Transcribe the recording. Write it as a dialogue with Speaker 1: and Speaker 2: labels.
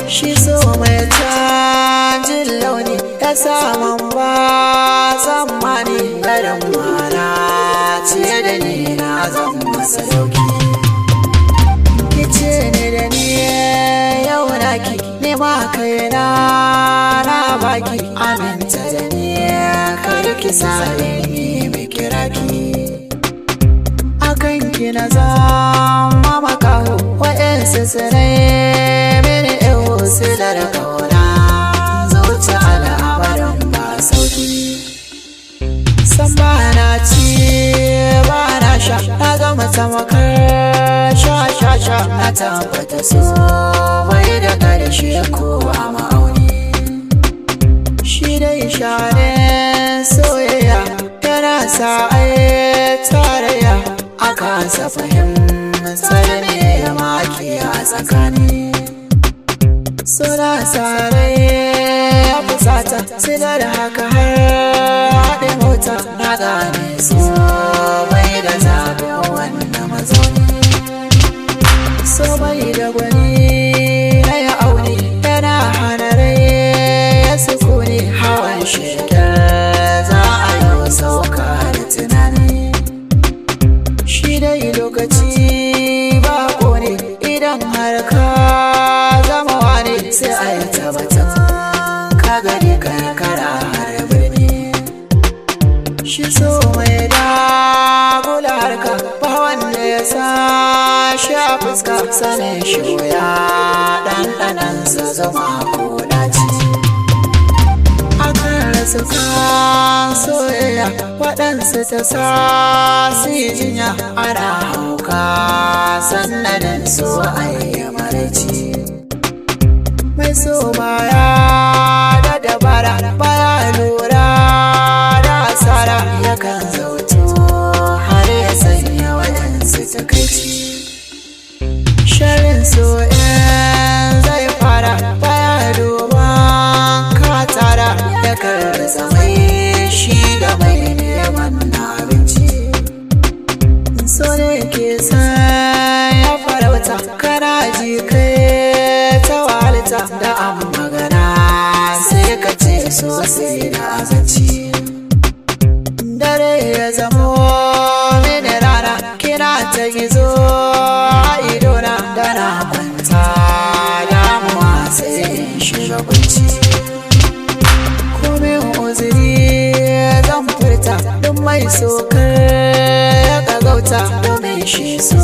Speaker 1: Shi so mai canjin launi ya saman ba tsammani garin mana ciye da ni na zan masa dauki. Kice ne da ni yau naki ne ma kai na na baki aminta da ni kar ki sare ni mai kiraki. Akan ki na zama makaho wa'yansu sirai mini ihu silar kauna zuci al'amarin ba sauki. San ba na ci ba na sha na gama tamakar sha sha sha na tabbata so bai da ƙarshe ko a ma'auni. Shi dai shanin soyayya tana sa ai tarayya a kasa fahimtar ne maki a tsakani. Suna sare ya fusata silar haka har haɗe mota na gane su bai da zaɓin wannan mazauni. So bai da gwani na ya aune yana hana rai ya sukuni hawan shekar za a yi sauka da tunani. Shi dai lokaci ba ne idan har ka zama wani sai a yi tabbatar ka gari karkara har birni. Shi so mai dagula harka ba wanda ya sa shi a fuska sanin shi wuya ɗanɗanan sa zama ko ɗaci. Akan rasa kan soyayya waɗansu ta sa su yi jinya ana hauka sannanin so a yi maraici. Mai so baya da dabara baya lura da asara yakan zauto har ya sanya waɗansu takaici. Sharin so in zai fara baya duban ka tara yakan rasa mai shi da mai neman na abinci. So ne ke ya farauta kana ji kai ta walta da an magana sai ka ce so sai da azanci. Dare ya zamo mini rana kina ta gizo a idona da na kwanta damuwa sai in shiga kunci. Komin uzuri zan furta duk mai sokar ya kagauta domin shi so